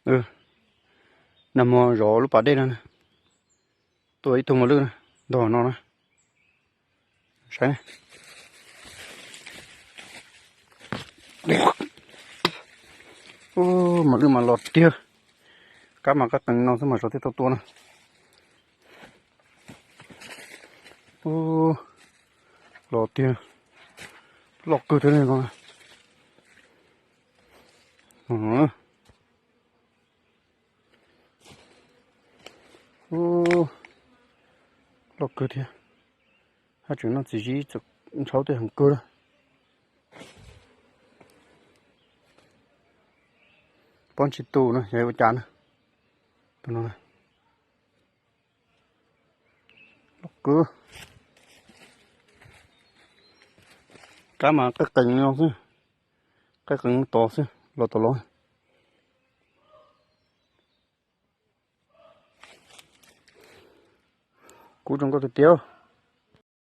Nag hmo zov lub pas dej no, tua ib tug mos lwj ntog no na. Saib, mos lwj mas los tiag. Kab mas qab qees no xwb mas zov thiaj tau tua na. Los tiag, loj kawg thiab no. Loj kawg thiab. Haj tseem noj txiv zib, ntshauv tej heev kawg lawm. Pob ntsis tu no yog ua cas na. Tus no loj kawg. Kab mas qab qees no xwb, qab qees tod xwb los tom los. Kub zoo nkauj tiag tiag.